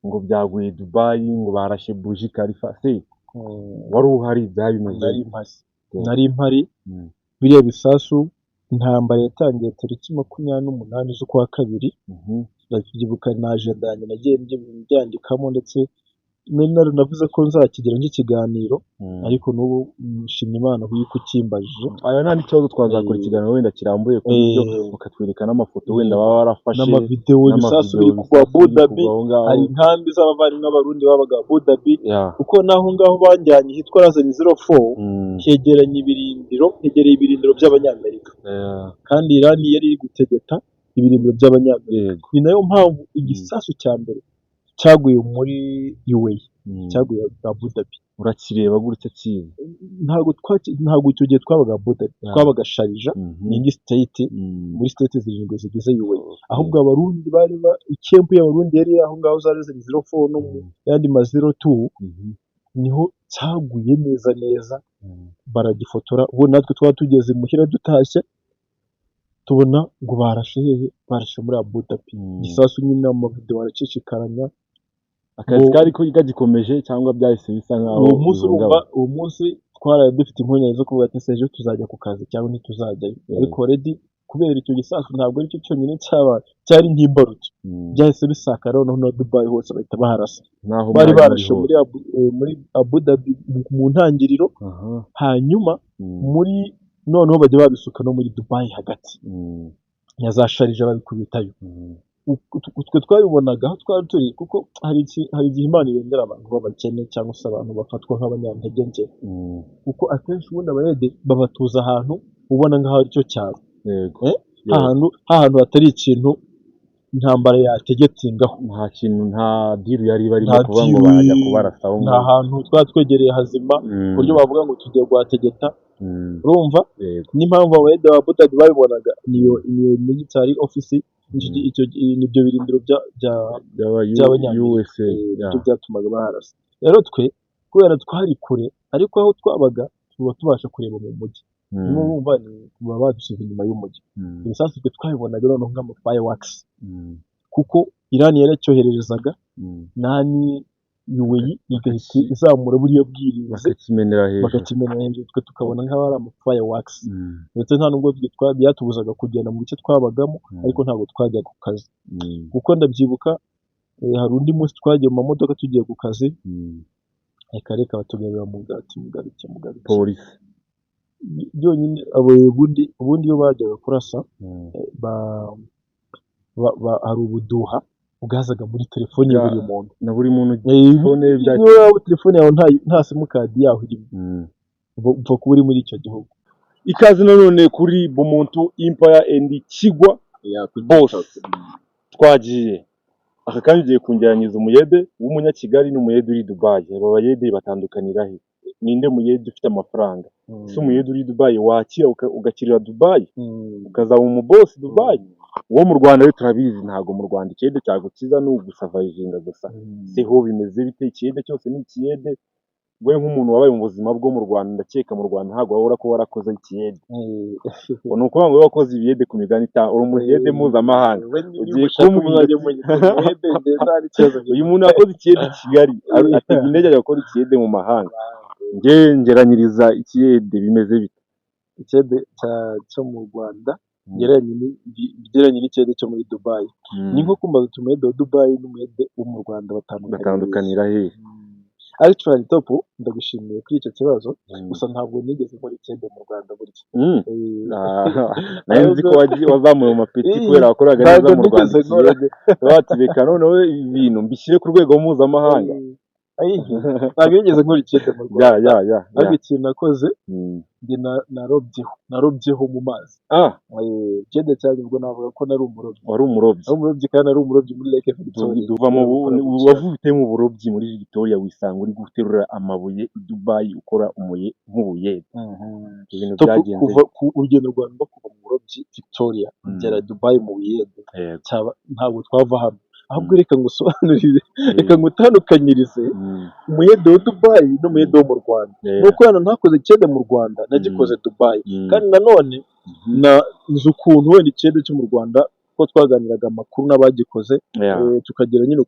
Ngo byaguye Dubai, ngo barashe Burj Khalifa se? Wari uhari? Byari bimeze? Nari mpari. Nari mpari. Biriya bisasu, intambara yatangiye tariki 28 z'ukwa kabiri. Ndabyibuka na agenda yanjye nagiye mbyandikamo, ndetse nari naranavuze ko nzakigira nk'ikiganiro, ariko n'ubu nshimye Imana ko ukimbajije. Aya nta n'ikibazo, twazakora ikiganiro wenda kirambuye kuri byo, ukatwereka n'amafoto wenda baba barafashe, n'amavidewo ibisasu n'amavideo biri kugwa ibisasu Abu biri Dhabi. kugwa aho ngaho. Hari inkambi z'abavandimwe b'Abarundi babaga Abu Dhabi, kuko n'aho ngaho banjyanye hitwa Razani 04, hegeranye ibirindiro, hegereye ibirindiro by'Abanyamerika, kandi Irani yari iri gutegeta ibirindiro by'Abanyamerika. Ni nayo mpamvu igisasu cya mbere cyaguye muri UAE, cyaguye Abu Dhabi. Urakireba gutya kiza? Ntabwo icyo gihe twabaga Abu Dhabi, twabaga Sharjah, ni indi state muri state zirindwi zigize UAE. Ahubwo Abarundi bari icamp y'Abarundi yari iri aho ngaho za Razani 04 no mu yandi ma 02, niho cyaguye neza neza, baragifotora. Ubu natwe twaba tugeze imuhira dutashye, tubona ngo barashe hehe? Barashe muri Abu Dhabi. Igisasu nyine amavideo aracicikaranya. Akazi kari kagikomeje cyangwa byahise bisa nkaho Uwo munsi, urumva, bihungabana? uwo munsi twaraye dufite impungenge zo kuvuga ati: "Ese ejo tuzajya ku kazi cyangwa ntituzajyayo?" Ariko already kubera icyo gisasu ntabwo aricyo cyonyine cyabaye, cyari nk'imbarutso. Byahise bisakara noneho na Dubai hose bahita baharasa. Naho Bari mwari muri barashe hose. muri Abu Dhabi mu ntangiriro, hanyuma muri noneho bajya babisuka no muri Dubai hagati, na za Sharjah babikubitayo. Twe twabibonaga aho twari turi, kuko hari igihe Imana irengera abantu b'abakene cyangwa se abantu bafatwa nk'abanyantege nke, kuko akenshi ubundi abayede babatuza ahantu ubona nk'aho aricyo cyaro, hahantu hatari ikintu intambara yategetsingaho. Nta kintu, nta deal yari barimo Nta kuvuga ngo deal, barajya kubarasa aho nta ngaho. hantu twari twegereye hazima ku buryo bavuga ngo tugiye guhategeta. Urumva, n'impamvu abayede ba Abu Dhabi babibonaga, niyo military office, icyo nibyo birindiro By'aba by'Abanyamerika. USA. Nibyo byatumaga baharasa. Rero twe kubera twari kure, ariko aho twabaga tuba tubasha kureba mu mujyi, niyo wumva baba badusize inyuma y'umujyi. Ibisasu twe twabibonaga noneho nk'ama fireworks, kuko Irani yaracyohererezaga nani UAE igahita izamura buriya bwirinzi, bakakimenera hejuru. Bakakimenera hejuru, twe tukabona nk'aho ari ama fireworks. Ndetse nta nubwo byatubuzaga kugenda mu bice twabagamo, ariko ntabwo twajyaga ku kazi, kuko ndabyibuka, hari undi munsi twagiye mu mamodoka tugiye ku kazi, reka reka, batugarurira mu bwati: "Mugaruke, mugaruke." Polisi? Byonyine abo ubundi iyo bajyaga kurasa, hari ubuduha bwazaga muri telefoni ya buri muntu. Na buri muntu phone ye Niyo waba telefone yawe nta simukadi yaho irimo, upfa kuba uri muri icyo gihugu. Ikaze nanone kuri Bumuntu Empire and Kigwa Boss. Twagiye aka kanya, ugiye kungeranyiriza umuyede w'umunyakigali n'umuyede uri Dubai. Aba bayede batandukanira he? Ninde muyede ufite amafaranga? Ese umuyede uri Dubai wakira ugakirira Dubai, ukazaba umubosi Dubai? Uwo mu Rwanda rero turabizi, ntabwo mu Rwanda ikiyede cyagukiza, ni ugusurvivinga gusa. Se ho bimeze bite? Ikiyede cyose ni ikiyede? We nk'umuntu wabaye mu buzima bwo mu Rwanda, ndakeka mu Rwanda ntabwo wabura ko warakoze ikiyede. Ngo ni ukuvuga ngo wowe wakoze ibiyede ku migani itanu, uri umuyede mpuzamahanga. Ugiye kumbwira uyu muntu yakoze ikiyede i Kigali, atega indege ajya gukora ikiyede mu mahanga. Njye ngeranyiriza ikiyede, bimeze bite? Ikiyede cyo mu Rwanda ugereranye n'ikiyede cyo muri Dubai, ni nko kumbaza uti: "Umuyede wa Dubai n'umuyede wo mu Rwanda batandukaniye?" Batandukanira hehe? Actually, Top, ndagushimiye kuri icyo kibazo, gusa ntabwo nigeze nkora ikiyede mu Rwanda burya. Nari nzi ko wazamuye mu mapeti kubera wakoraga neza Ntabwo mu Rwanda nigeze nkora. ikiyede, bati: "Reka noneho ibintu mbishyire ku rwego mpuzamahanga." Ntabwo nigeze nkora ikiyede mu Rwanda, ariko ikintu nakoze, njye narobyeho mu mazi. Ikiyede cyanjye ubwo navuga ko nari umurobyi. Wari umurobyi? Nari umurobyi, kandi nari umurobyi muri Lake Victoria. Duva mu wavuye mu burobyi muri Victoria, wisanga uri guterura amabuye i Dubai, ukora umuye nk'ubuyede. Ibintu Top, byagenze? Kuva ku urugendo rwawe rwo kuva mu burobyi Victoria kugera Dubai mu buyede, ntabwo twava hano. Ahubwo reka ngusobanurire, reka ngutandukanyirize umuyede wa Dubai n'umuyede wo mu Rwanda. Nuko hano ntakoze ikiyede mu Rwanda, nagikoze Dubai. Kandi nanone na nzi ukuntu wenda ikiyede cyo mu Rwanda Ko twaganiraga amakuru n'abagikoze, tukagira nyine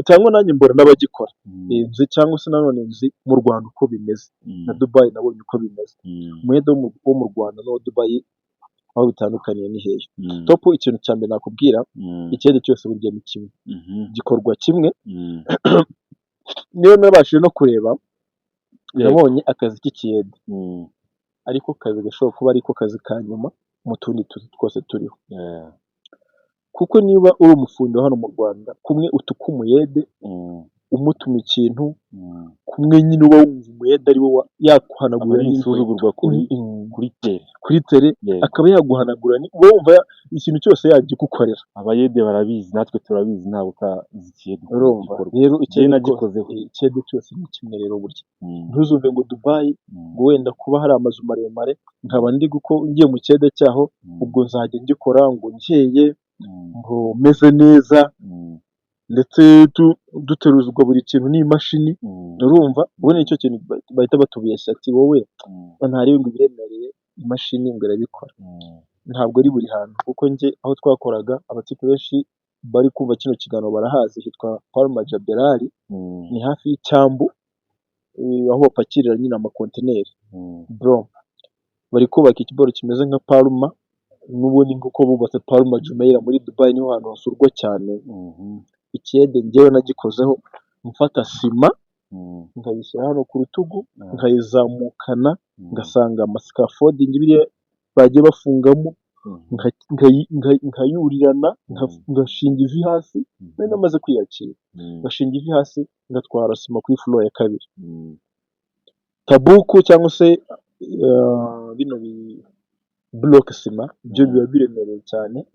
cyangwa nanjye mbona n'abagikora. Nzi cyangwa se nanone nzi mu Rwanda uko bimeze, na Dubai nabonye uko bimeze. Umuyede wo mu Rwanda n'uwa Dubai aho bitandukaniye ni hehe? Top, ikintu cya mbere nakubwira, ikiyede cyose burya ni kimwe, gikorwa kimwe. Niyo nabashije no kureba, nabonye akazi k'ikiyede, ariko kazi gashobora kuba ariko kazi ka nyuma mu tundi tuzi twose turiho, kuko niba uri umufundi wa hano mu Rwanda, kumwe utuka umuyede umutuma ikintu, kumwe nyine uba wumva umuyede ari we yakuhanagura Aba ari insuzugurwa kuri kuri terrain. Kuri terrain. Akaba yaguhanagura, uba wumva ikintu cyose yagikukorera. Abayede barabizi, natwe turabizi, ntabwo kazi ikiyede ukuntu Urumva gikorwa. rero, Njyewe ikiyede nagikozeho. Ikiyede cyose ni kimwe rero burya. Ntuzumve ngo Dubai, ngo wenda kuba hari amazu maremare, nkaba ndi guko ngiye mu kiyede cyaho, ubwo nzajya ngikora ngo nkeye, ngo meze neza, ndetse duteruzwa buri kintu n'imashini. Urumva, ubu nicyo kintu bahita batubeshya, ati wowe ntarebe ngo ibiremereye imashini ngo irabikora. Ntabwo ari buri hantu, kuko njye aho twakoraga, abatipe benshi bari kumva kino kiganiro barahazi, hitwa Palma Jumeirah, ni hafi y'icyambu, aho bapakirira nyine amakontineri. Bro, bari kubaka ikiboro kimeze nka Palma n'ubundi, nk'uko bubatse Palma Jumeirah muri Dubai, niho hantu hasurwa cyane. Ikiyede njyewe nagikozeho mfata sima, nkayishyira hano ku rutugu, nkayizamukana, ngasanga ama scaffolding biriya bagiye bafungamo, nkayurirana, ngashinga ivi hasi, nari namaze kwiyakira, ngashinga ivi hasi, ngatwara sima kuri floor ya kabiri. Tabuku cyangwa se bino block sima byo biba biremereye cyane,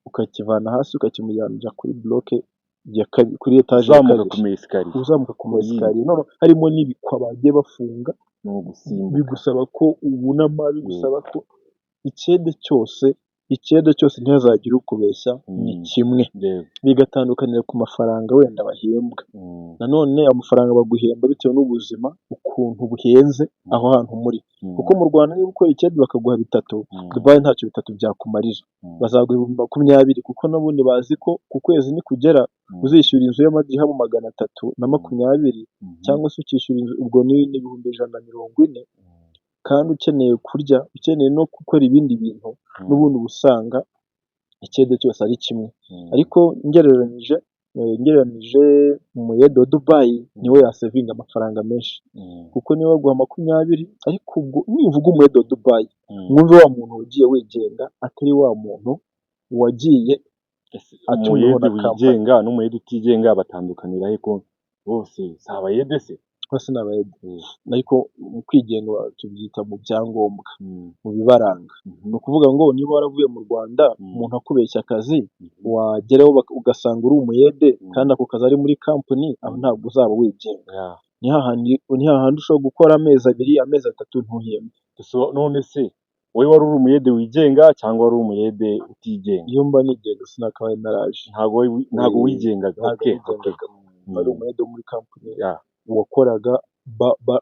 ukakivana hasi ukakimujyana kuri block ya kabiri, kuri etaje ya Uzamuka kabiri. Ku ma escalier. Uzamuka ku ma escalier, noneho harimo n'ibikwa bagiye bafunga. Ni ugusimbuka. Bigusaba ko wunama, bigusaba ko ikiyede cyose ntihazagire ukubeshya, ni kimwe. Bigatandukanira ku mafaranga wenda bahembwa. Nanone amafaranga baguhemba bitewe n'ubuzima ukuntu buhenze aho hantu muri, kuko mu Rwanda niba ukora ikiyede bakaguha bitatu, Dubai ntacyo bitatu byakumarira. Bazaguha 20,000, kuko n'ubundi bazi ko ku kwezi nikugera uzishyura inzu y'amadihamu 320, cyangwa se ukishyura inzu, ubwo ni 140,000, kandi ukeneye kurya, ukeneye no gukora ibindi bintu. N'ubundi uba usanga ikiyede cyose ari kimwe. Ariko ngereranyije umuyede wa Dubai niwe yasevinga amafaranga menshi, kuko niba baguha 20, ariko ubwo nivuga umuyede wa Dubai, mwumve wa muntu wagiye wigenga, atari wa muntu wagiye atumiweho Umuyede na kampani. wigenga n'umuyede utigenga batandukanira he, ko bose si abayede se? Bose ni abayede, ariko mu kwigenga tubyita mu byangombwa, mu bibaranga. Ni ukuvuga ngo niba waravuye mu Rwanda, umuntu akubeshya akazi, wageraho ugasanga uri umuyede, kandi ako kazi ari muri kampani, aho ntabwo uzaba wigenga. Ni hahandi ushobora gukora amezi 2, amezi 3, ntuhembwe. None se wowe wari uri umuyede wigenga cyangwa wari umuyede utigenga? Iyo mba nigenga sinakabaye naraje. Ntabwo wigengaga? Ntabwo nigengaga, nari umuyede wo muri kampani wakoraga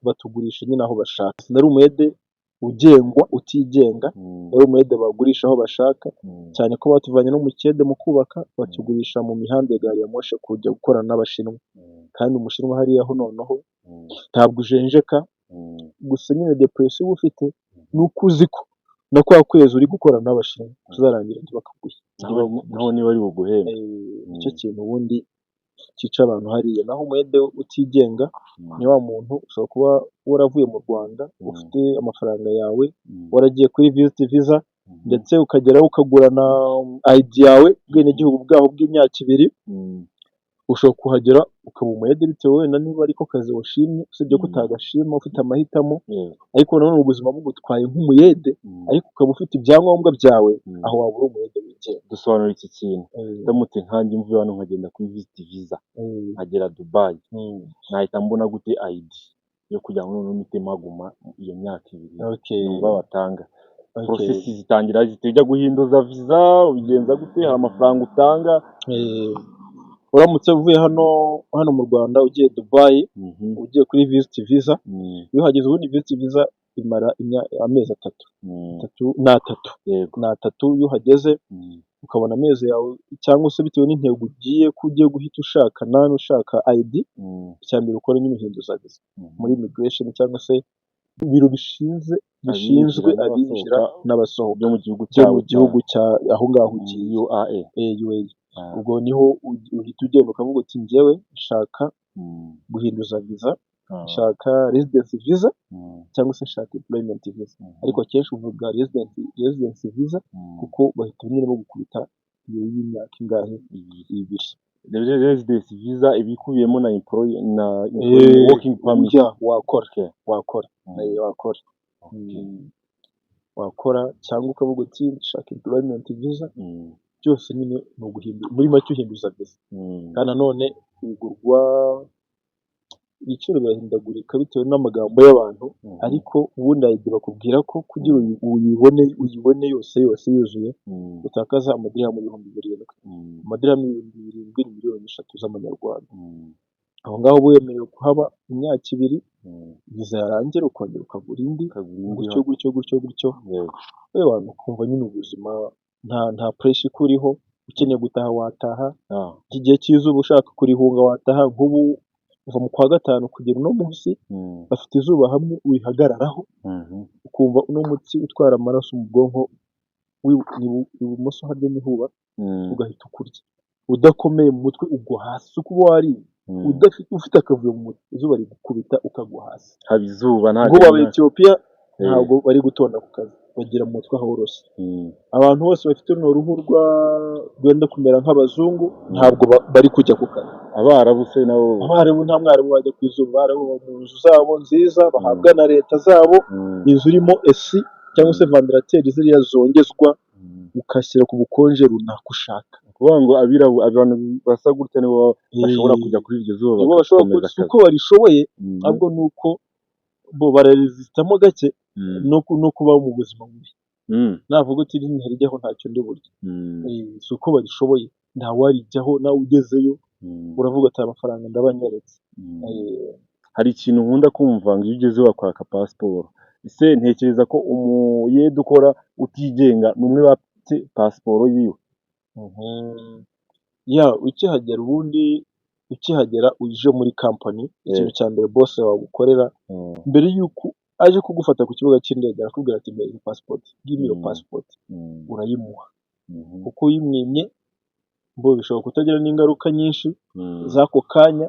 batugurisha nyine aho bashaka. Nari umuyede ugengwa utigenga, nari umuyede bagurisha aho bashaka, cyane ko batuvanye no mu kiyede mu kubaka, batugurisha mu mihanda ya gari ya moshi kujya gukorana n'Abashinwa. Kandi Umushinwa hariya ho noneho ntabwo ujenjeka, gusa nyine depression uba ufite ni uko uzi ko na kwa kwezi uri gukorana n'Abashinwa kuzarangira ntibakaguhe. Naho niba ari buguhembe. Nicyo kintu ubundi cyica abantu hariya. Naho umuyede utigenga ni wa muntu ushobora kuba waravuye mu Rwanda ufite amafaranga yawe, waragiye kuri visit visa, ndetse ukageraho ukagura na ID yawe, ubwenegihugu bwaho bw'imyaka 2, ushobora kuhagera ukaba umuyede bitewe wenda niba ariko kazi washimye, usibye ko utagashima ufite amahitamo, ariko nanone ubuzima bugutwaye nk'umuyede, ariko ukaba ufite ibyangombwa byawe, aho waba uri umuyede wigenga. Dusobanura iki kintu: ndamutse nkanjye mvuye hano nkagenda kuri visit visa, nkagera Dubai, nahita mbona gute ID yo kugira ngo noneho mpite mpaguma iyo myaka 2 numva batanga? Process zitangira zite? Ujya guhinduza visa ubigenza gute? Hari amafaranga utanga? Uramutse uvuye hano mu Rwanda ugiye Dubai, ugiye kuri visit visa, iyo uhageze ubundi visit visa imara amezi 3, 3 ni 3, ni 3. Iyo uhageze Ukabona amezi yawe, cyangwa se bitewe n'intego ugiye ko ugiye guhita ushaka nani, ushaka ID, icya mbere ukora nyine uhinduza visa muri immigration cyangwa se ibiro bishinzwe abinjira abinjira n'abasohoka n'abasohoka byo mu gihugu byo cyawe mu gihugu cya aho ngaho ugiye. UAE. UAE. Ubwo niho uhita ugenda ukavuga uti: "Njyewe nshaka guhinduza visa, nshaka residence visa cyangwa se nshaka employment visa." Ariko akenshi uvuga residence visa, kuko bahita nyine bagukubita iyo y'imyaka ingahe? 2. Residence visa iba ikubiyemo na employee working permit. Yeah, wakora. Wakora. Wakora. Wakora cyangwa ukavuga uti: "Nshaka employment visa." Byose nyine ni uguhindura, muri make uhinduza visa. Kandi nanone bigurwa, ibiciro birahindagurika bitewe n'amagambo y'abantu, ariko ubundi ID bakubwira ko kugira uyibone yose yose yuzuye, utakaza amadiramu 7000. Amadiramu 7000 ni miliyoni 3 z'amanyarwanda. Aho ngaho uba wemerewe kuhaba imyaka 2, viza yarangira ukongera ukagura indi, ukagura indi. Gutyo gutyo gutyo gutyo. Ewana, ukumva nyine ubuzima nta pressure ikuriho, ukeneye gutaha wataha, iki gihe cy'izuba ushaka kurihunga wataha. Nk'ubu kuva mu kwa gatanu kugera uno munsi bafite izuba hamwe urihagararaho ukumva uno mutsi utwara amaraso mu bwonko ibumoso harya nihuba, ugahita ukurya. Udakomeye mu mutwe ugwa hasi uko uba wariye, udafite, ufite akavuyo mu mutwe, izuba rigukubita ukagwa hasi. Haba izuba nta Nk'ubu aba Etiyopiya ntabwo bari gutonda ku kazi, bagira mu mutwe horoshye. Abantu bose bafite runo ruhu rwenda kumera nk'abazungu ntabwo bari kujya ku kazi. Abarabu se nabo? Abarimu, nta mwarimu wajya ku izuba. Abarimu baba mu nzu zabo nziza bahabwa na leta zabo, inzu irimo AC cyangwa se ventilateur ziriya zongezwa, ugashyira ku bukonje runaka ushaka. Ni ukuvuga ngo abirabura, abantu basa gutya, nibo bashobora kujya kuri iryo zuba nibo bashobora bagakomeza si akazi. uko barishoboye, ahubwo ni uko bo bararesistamo gake no kuba mu buzima bubi. Navuga uti: "Ntirijyaho ntacyo ndi burye." Si uko barishoboye, ntawarijyaho, nawe ugezeyo uravuga ati: "Aya mafaranga ndabanyeretse." Hari ikintu nkunda kumva ngo iyo ugezeyo bakwaka pasiporo. Ese ntekereza ko umuyede ukora utigenga ni umwe batse pasiporo yiwe? Ya, ukihagera, ubundi ukihagera uje muri company, ikintu cya mbere boss wagukorera mbere y'uko aje kugufata ku kibuga cy'indege, arakubwira ati: "Mpereza passport, give me your passport." Urayimuha, kuko uyimwimye bo bishobora kutagira n'ingaruka nyinshi z'ako kanya,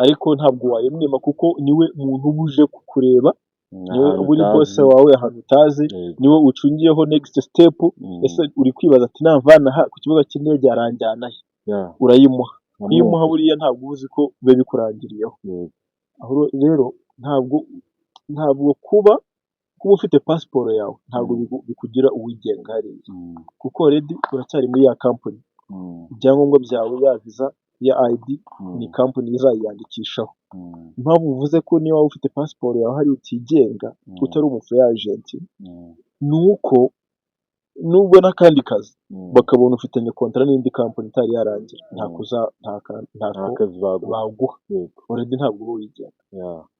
ariko ntabwo wayimwima kuko niwe muntu uba uje kukureba, niwe ahantu uba uri boss utazi. wawe ahantu utazi, niwe ucungiyeho next step. Ese uri kwibaza ati: "Namvana aha ku kibuga cy'indege aranjyana he?" Urayimuha. Kuyimuha buriya ntabwo uba uzi ko biba bikurangiriyeho. Aho rero ntabwo kuba ufite pasiporo yawe ntabwo bikugira uwigenga hariya, kuko already uracyari muri ya company. Ibyangombwa byawe, ya visa, ya ID, ni company izayiyandikishaho. Impamvu uvuze ko niba waba ufite pasiporo yawe hariya utigenga, utari umu free agent, ni uko nubona akandi kazi bakabona ufitanye contrat n'indi company itari yarangira, ntako nta ntako kazi baguha. Baguha. Already ntabwo uba wigenga.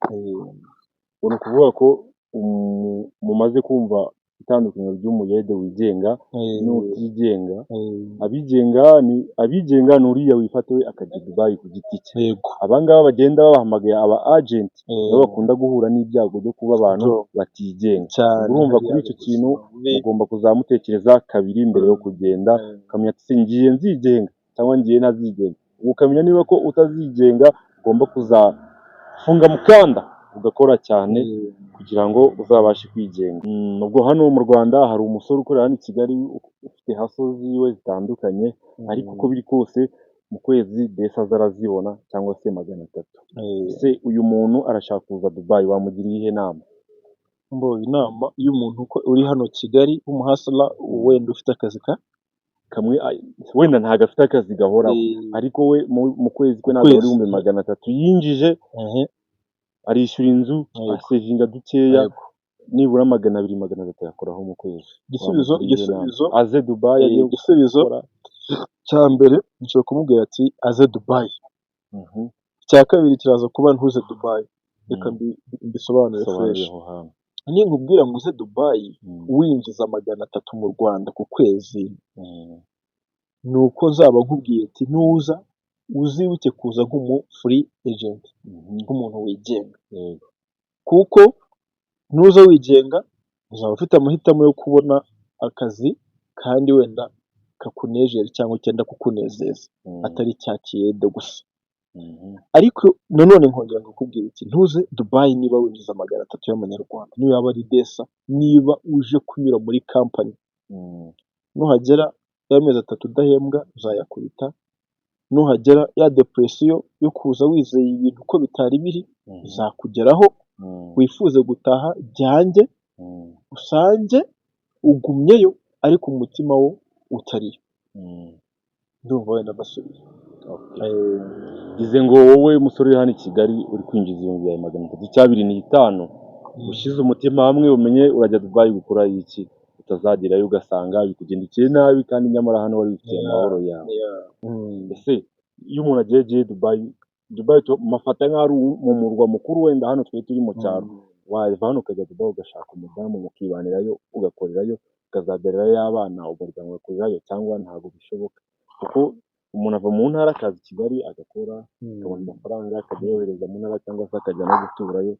Ubwo ni ukuvuga ko mumaze kumva itandukaniro ry'umuyede wigenga n'utigenga. Abigenga ni uriya wifata we akajya i Dubai ku giti cye. Abangaba bagenda babahamagaye aba agent, nabo bakunda guhura n'ibyago byo kuba abantu batigenga. Cyane. Urumva hariya kuri icyo hari kintu ubuzima bubi. Mugomba kuzamutekereza kabiri mbere yo kugenda, ukamenya ati: "Se ngiye nzigenga cyangwa ngiye ntazigenga?" Ukamenya niba ko utazigenga ugomba kuzafunga mukanda ugakora cyane kugira ngo uzabashe kwigenga. Ubwo hano mu Rwanda hari umusore ukorera hano i Kigali ufite hustle ziwe zitandukanye, ariko uko biri kose mu kwezi desa aza arazibona cyangwa se 300. Ese uyu muntu arashaka kuza Dubai, wamugira iyihe nama? Mbo inama y'umuntu uko uri hano Kigali w'umu hustler, wenda ufite akazi ka Kamwe, wenda ntabwo afite akazi gahoraho, ariko we mu kwezi kwe Mu ntabwo kwezi. 300,000 yinjije, arishyura inzu, asevinga dukeya, nibura 200, 300 yakoraho mu kwezi. Igisubizo Wamugira iyihe nama? igisubizo Aze Dubai agiye igisubizo gukora. Cya mbere nshobora kumubwira ati: "Aze Dubai." Icya kabiri kiraza kuba: "Ntuze Dubai." Reka mbisobanure Sobanura fresh. Aho hantu. Ninkubwira ngo uze Dubai winjiza 300 mu Rwanda ku kwezi, Ni uko nzaba nkubwiye ati nuza uzibuke kuza nk'umu free agent, nk'umuntu wigenga, kuko nuza wigenga uzaba ufite amahitamo yo kubona akazi kandi wenda kakunejeje cyangwa cyenda kukunezeza, atari cya kiyede gusa. Ariko nanone nkongera nkakubwira iki: ntuze Dubai niba winjiza 300 y'amanyarwanda, niyo yaba ari desa, niba uje kunyura muri company. Nuhagera y'amezi 3 udahembwa uzayakubita. Nuhagera ya depression yo kuza wizeye ibintu uko bitari biri izakugeraho, wifuze gutaha byange, usange ugumyeyo ariko umutima wo utariyo. Ndumva wenda mbasubije. Ngize ngo wowe musore uri hano i Kigali uri kwinjiza 300,000 icyabiri n'itanu, ushyize umutima hamwe umenye urajya Dubai gukora iki, utazagerayo ugasanga bikugendekeye nabi kandi nyamara hano wari wifitiye amahoro yawe. Ese iyo umuntu agiye Dubai, Dubai mafata nk'aho ari mu murwa mukuru, wenda hano twe turi mu cyaro, wava hano ukajya Dubai ugashaka umudamu mukibanirayo, ugakorerayo, ukazabyarirayo abana, umuryango ugakorerayo, cyangwa ntabwo bishoboka? Kuko umuntu ava mu ntara akaza i Kigali agakora, akabona amafaranga akajya yohereza mu ntara cyangwa se akajya no guturayo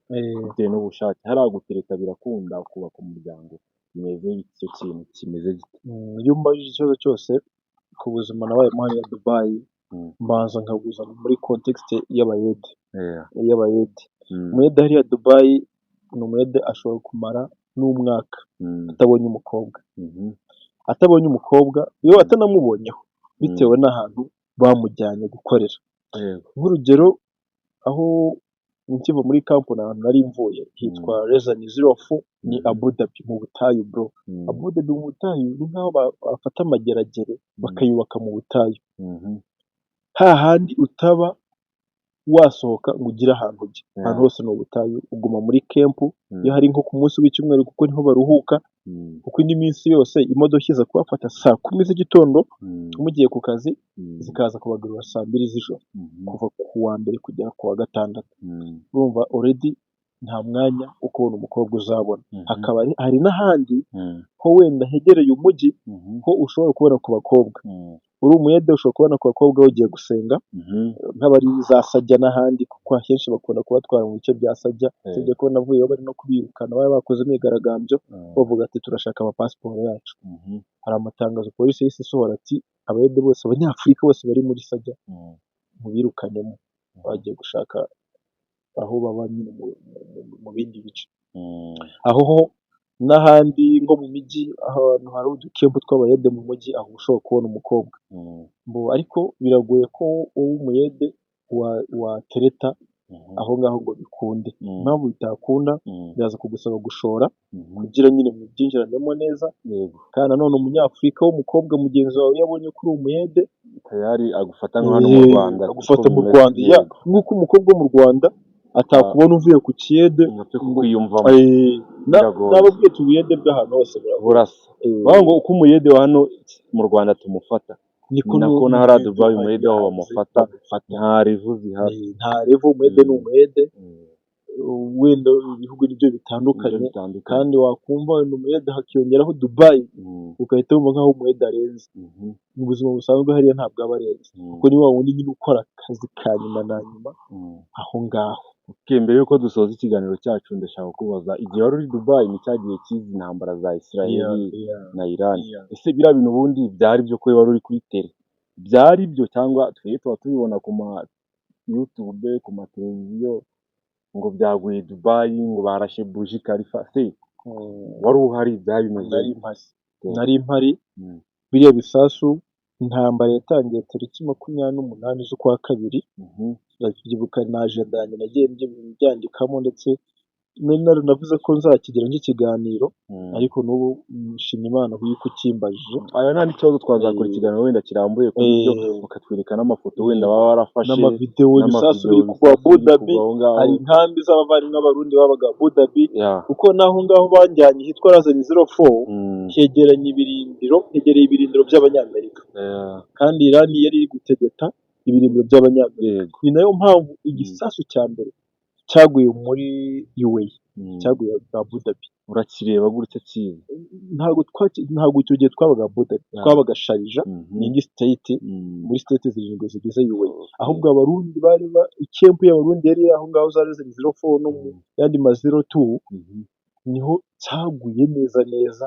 bitewe n'ubushake. Hariya gutereta birakunda, ukubaka umuryango, bimeze bite? Icyo kintu kimeze gite? Iyo umbajije ikibazo cyose ku buzima nabayemo hariya Dubai, mbanza nkabuzana muri context y'abayede. Y'abayede. Umuyede hariya Dubai ni umuyede ashobora kumara n'umwaka atabonye umukobwa. Atabonye umukobwa, iyo atanamubonyeho, bitewe n'ahantu bamujyanye gukorera. Nk'urugero, aho nkiva muri kampani, ahantu nari mvuye hitwa Rezani 04, ni Abu Dhabi mu butayu, bro. Abu Dhabi mu butayu ni nk'aho bafata amageragere bakayubaka mu butayu. Hahandi utaba wasohoka ngo ugire ahantu ujya. Ahantu hose ni ubutayu, uguma muri camp, iyo hari nko ku munsi w'icyumweru kuko niho baruhuka, kuko indi minsi yose imodoka iza kubafata saa 10 z'igitondo mugiye ku kazi, zikaza kubagarura saa 2 z'ijoro, kuva ku wa mbere kugera ku wa gatandatu. Urumva already nta mwanya wo kubona umukobwa uzabona. Hakaba hari n'ahandi ho wenda hegereye umujyi, ho ushobora kubona ku bakobwa. Uri umuyede ushobora kubona ku bakobwa bagiye gusenga, nk'abari za Sajya n'ahandi, kuko akenshi bakunda kubatwara mu bice bya Sajya, usibye ko navuyeyo bari no kubirukana, bari bakoze imyigaragambyo bavuga ati turashaka amapasiporo yacu. Hari amatangazo polisi yahise isohora ati abayede bose, abanyafurika bose bari muri Sajya mubirukanemo, bagiye gushaka aho baba nyine mu bindi bice. Aho ho n'ahandi nko mu mijyi, ahantu hari udu camp tw'abayede mu mujyi, aho ushobora kubona umukobwa. Ariko biragoye ko wowe umuyede watereta aho ngaho ngo bikunde. Impamvu bitakunda, biraza kugusaba gushora kugira nyine mubyinjiranemo neza, kandi nanone umunyafurika w'umukobwa mugenzi wawe iyo abonye ko uri umuyede, tayari agufata nka hano mu Rwanda. Agufata mu Rwanda, nk'uko umukobwa wo mu Rwanda atakubona uvuye ku kiyede ngo apfe kukwiyumvamo. Biragoye. Nababwiye ati ubuyede bw'ahantu hose burasa. Bavuga ngo uko umuyede wa hano mu Rwanda tumufata, niko nako na hariya Dubai umuyede waho bamufata. Bamufata. Nta level zihari. Nta level, umuyede ni umuyede, wenda ibihugu nibyo bitandukanye. Nibyo bitandukanye. Kandi wakumva wenda umuyede hakiyongeraho Dubai, ugahita wumva nk'aho umuyede arenze. Mu buzima busanzwe hariya ntabwo aba arenze, kuko ni wa wundi nyine ukora akazi ka nyuma na nyuma aho ngaho. Okay, mbere yuko dusoza ikiganiro cyacu, ndashaka kubaza, igihe wari uri Dubai ni cya gihe cy'izi ntambara za Israel na Iran. Ese biriya bintu ubundi byari byo, ko wari uri kuri terrain, byari byo, cyangwa twebwe tuba tubibona ku ma YouTube, ku ma televiziyo, ngo byaguye Dubai, ngo barashe Burj Khalifa? Se wari uhari, byari bimeze? Nari mpari, nari mpari. Biriya bisasu, intambara yatangiye tariki 28 z'ukwa kabiri, ndabyibuka na agenda yanjye nagiye mbyandikamo, ndetse nari naranavuze ko nzakigira nk'ikiganiro, ariko n'ubu nshimye Imana yuko ukimbajije. Aya nta n'ikibazo, twazakora ikiganiro wenda kirambuye kuri byo, ukatwereka n'amafoto wenda baba warafashe, n'amavidewo ibisasu biri kugwa ibisasu Abu biri Dhabi. Kugwa aho ngaho. Hari inkambi z'abavandimwe b'Abarundi babaga Abu Dhabi, kuko n'aho ngaho banjyanye hitwa Razani 04, hegeranye ibirindiro, hegereye ibirindiro by'Abanyamerika, kandi Iran yari iri gutegeta ibirindiro by'Abanyamerika. Ni nayo mpamvu igisasu cya mbere cyaguye muri UAE, cyaguye Abu Dhabi. Urakireba gutya kiza. Ntabwo icyo gihe twabaga Abu Dhabi, twabaga Sharjah, ni indi state muri state zirindwi zigize UAE. Ahubwo Abarundi bari icamp y'Abarundi yari aho ngaho, zari ziri 04 no mu yandi ma 02, niho cyaguye neza neza,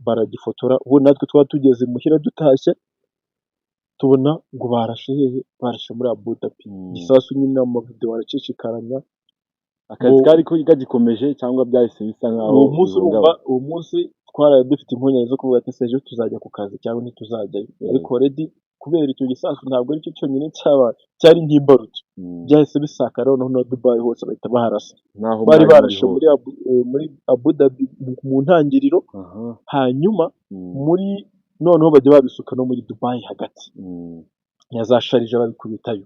baragifotora. Ubu natwe twaba tugeze imuhira dutashye, tubona ngo barashe hehe? Barashe muri Abu Dhabi. Igisasu nyine, amavideo aracicikaranya. Akazi kari kagikomeje cyangwa byahise bisa nkaho Uwo munsi, urumva, bihungabana? uwo munsi twaraye dufite impungenge zo kuvuga ati: "Ese ejo tuzajya ku kazi cyangwa ntituzajyayo?" Ariko already kubera icyo gisasu ntabwo aricyo cyonyine cyabaye, cyari nk'imbarutso. Byahise bisakara noneho na Dubai hose bahita baharasa. Naho Bari mwari muri barashe hose. muri Abu Dhabi mu ntangiriro, hanyuma muri noneho bajya babisuka no muri Dubai hagati, na za Sharjah babikubitayo.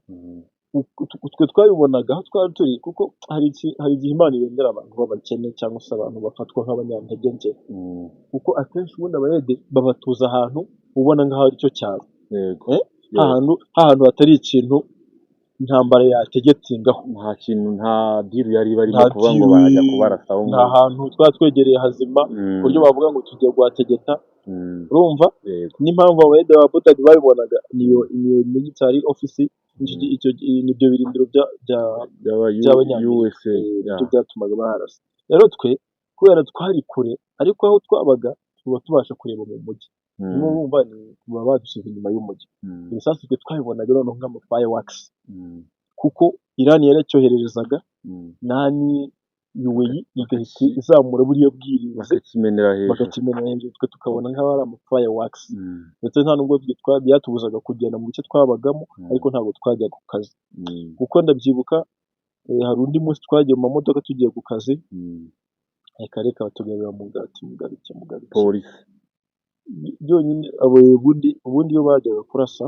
Twe twabibonaga aho twari turi, kuko hari igihe Imana irengera abantu b'abakene cyangwa se abantu bafatwa nk'abanyantege nke, kuko akenshi ubundi abayede babatuza ahantu ubona nk'aho ari cyo cyaro, hahantu hatari ikintu intambara yategetsingaho. Nta kintu, nta deal yari barimo Nta kuvuga ngo deal, barajya kubarasaho. Nta hantu twaba twegereye hazima ku buryo bavuga ngo tugiye guhategeta. Urumva, n'impamvu abayede ba Abu Dhabi babibonaga niyo military office, icyo nibyo birindiro by'Abanyamerika. USA. Nibyo byatumaga baharasa. Rero twe kubera twari kure, ariko aho twabaga tuba tubasha kureba mu mujyi, niyo wumva baba badusize inyuma y'umujyi. Ibisasu twe twabibonaga noneho nk'ama fireworks, kuko Iran yaracyohererezaga nani, UAE igahita izamura buriya bwirinzi, bakakimenera hejuru. Bakakimenera hejuru, twe tukabona nk'aho ari ama fireworks. Ndetse nta nubwo byatubuzaga kugenda mu bice twabagamo, ariko ntabwo twajyaga ku kazi, kuko ndabyibuka, hari undi munsi twagiye mu mamodoka tugiye ku kazi, reka reka, batugarurira mugati mugaruke mugaruke. Polisi. Byonyine ubundi iyo bajyaga kurasa,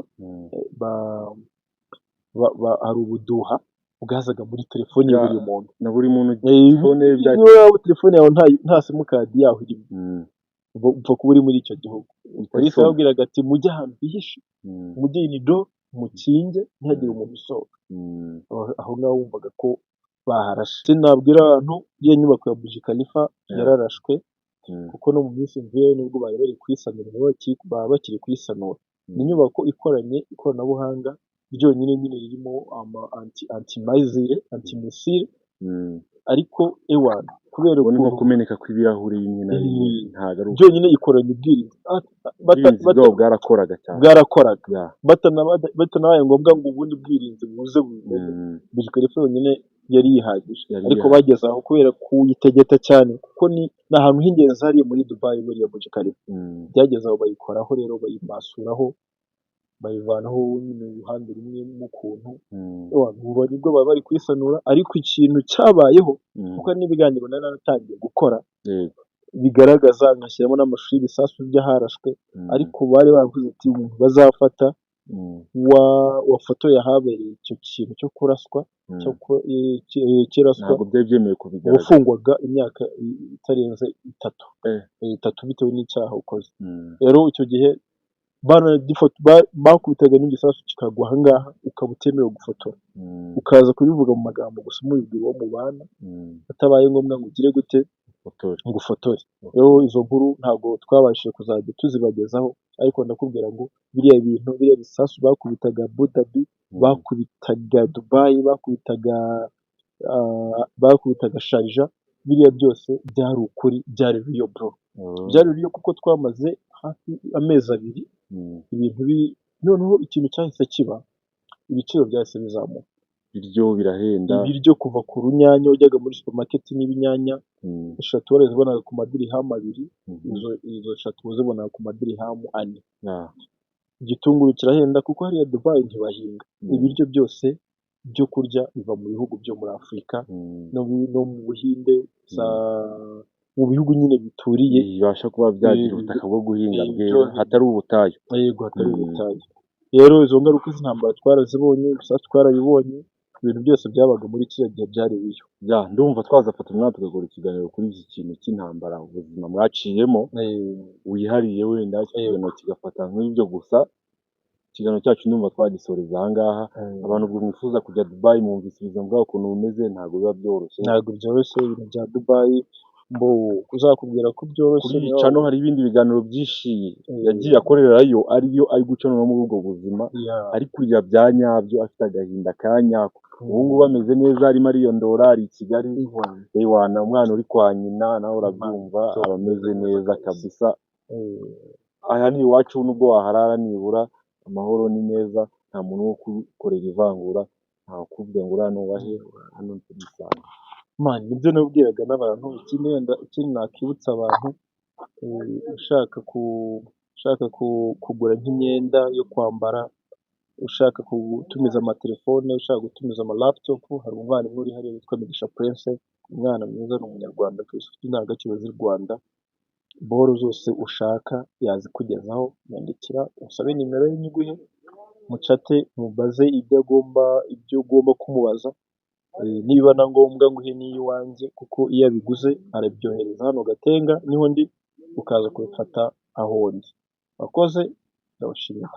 hari ubuduha bwazaga muri telefoni ya buri muntu. Na buri muntu telefone ye Niyo waba telefone yawe nta simukadi yaho irimo, upfa kuba uri muri icyo gihugu, polisi yababwiraga ati: "Mujye ahantu hihishe, mujye inido, mukinge, ntihagire umuntu usohoka." Aho ngaho wumvaga ko baharashe. Sinabwira abantu, iriya nyubako ya Burj Khalifa yararashwe, kuko no mu minsi mvuyeyo nubwo bari bari kuyisanura, baba bakiri kuyisanura. Ni inyubako ikoranye ikoranabuhanga ryonyine nyine, ririmo ama anti missile, anti missile, ariko ewana kubera Ubwo ni nko ukuntu kumeneka kw'ibirahuri bimwe na bimwe, ntabwo ari byonyine ikoranye ubwirinzi. Ubwirinzi bwabo bwarakoraga cyane. Bwarakoraga, batanabaye ngombwa ngo ubundi bwirinzi buze bubimene. Burj Khalifa yonyine yari yihagije. Yari Ariko yihagije. bageze aho kubera kuyitegeta cyane, kuko ni ahantu h'ingenzi hariya muri Dubai buriya Burj Khalifa, byageze aho bayikoraho rero, bayimasuraho, bayivanaho nyine uruhande rumwe mu kuntu. Ubu nibwo baba bari kuyisanura. Ariko ikintu cyabayeho, kuko hari n'ibiganiro nari naratangiye gukora bigaragaza, ngashyiramo n'amashusho y'ibisasu by'aharashwe, ariko bari baravuze ati umuntu bazafata wafotoye ahabereye icyo kintu cyo kuraswa, kiraswa, Ntabwo byari byemewe kubigaragaza. wafungwaga imyaka itarenze 3, 3 bitewe n'icyaha ukoze. Rero icyo gihe bakubitaga n'igisasu kikagwa aha ngaha, ukaba utemerewe gufotora, ukaza kubivuga mu magambo gusa, mubibwira uwo mubana, hatabaye ngombwa ngo ugire gute, Fotore. ngo ufotore. Rero izo nkuru ntabwo twabashije kuzajya tuzibagezaho, ariko ndakubwira ngo biriya bintu, biriya bisasu bakubitaga Abu Dhabi, bakubitaga Dubai, bakubitaga Sharjah, biriya byose byari ukuri, byari real bro, byari real, kuko twamaze hafi amezi 2 ibintu noneho ikintu cyahise kiba, ibiciro byahise bizamuka. Ibiryo birahenda. Ibiryo, kuva ku runyanya, ujyaga muri supermarket n'ibinyanya 3 warazibonaga ku madirihamu 2, izo 3 wazibonaga ku madirihamu 4. Igitunguru kirahenda kuko hariya Dubai ntibahinga. Ibiryo byose byo kurya biva mu bihugu byo muri Afurika no mu Buhinde, mu bihugu nyine bituriye, bibasha kuba byagira ubutaka bwo guhinga bwera, hatari ubutayu. Yego, hatari ubutayu. Rero izo ngaruka z'intambara twarazibonye, ibisasu twarabibonye, ibintu byose byabaga muri kiriya gihe byari biyo. Ya, ndumva twazafata umwanya tugakora ikiganiro kuri iki kintu cy'intambara, ubuzima mwaciyemo wihariye, wenda iki kiganiro kigafata nk'ibyo gusa. Ikiganiro cyacu ndumva twagisoreza aha ngaha. Abantu ubwo mwifuza kujya Dubai, mwumvise ubuzima bwabo ukuntu bumeze, ntabwo biba byoroshye. Ntabwo byoroshye ibintu bya Dubai. Mbo uzakubwira ko byoroshye. Kuri iyi niba- channel hari ibindi biganiro byinshi yagiye akorerayo, ariyo ari guca no muri ubwo buzima, ari kurira bya nyabyo, afite agahinda ka nyako. Ubu ngubu ameze neza, arimo ariyondora, ari i Kigali. Ewana, umwana uri kwa nyina nawe urabyumva, aba ameze neza kabisa. Aha ni iwacu, nubwo waharara nibura amahoro ni meza, nta muntu wo kugukorera ivangura, nta kukubwira ngo uriya ni uwahe, hano turisanga. Man, nibyo nabwiraga n'abantu. Ikindi wenda, ikindi nakibutsa abantu, ushaka kugura nk'imyenda yo kwambara, ushaka gutumiza amatelefone, ushaka gutumiza ama laptop, hari umuvandimwe uri hariya witwa Mugisha Prince, umwana mwiza, ni umunyarwanda ufite indangagaciro z'u Rwanda. Boro zose ushaka yazikugezaho. Nyandikira usabe nimero ye nyiguhe, mucate, mubaze ibyo ugomba kumubaza. Niba na ngombwa nguhe n'iyiwanjye, kuko iyo abiguze arabyohereza hano Gatenga niho ndi, ukaza kubifata aho ndi. Wakoze, ndabashimiye.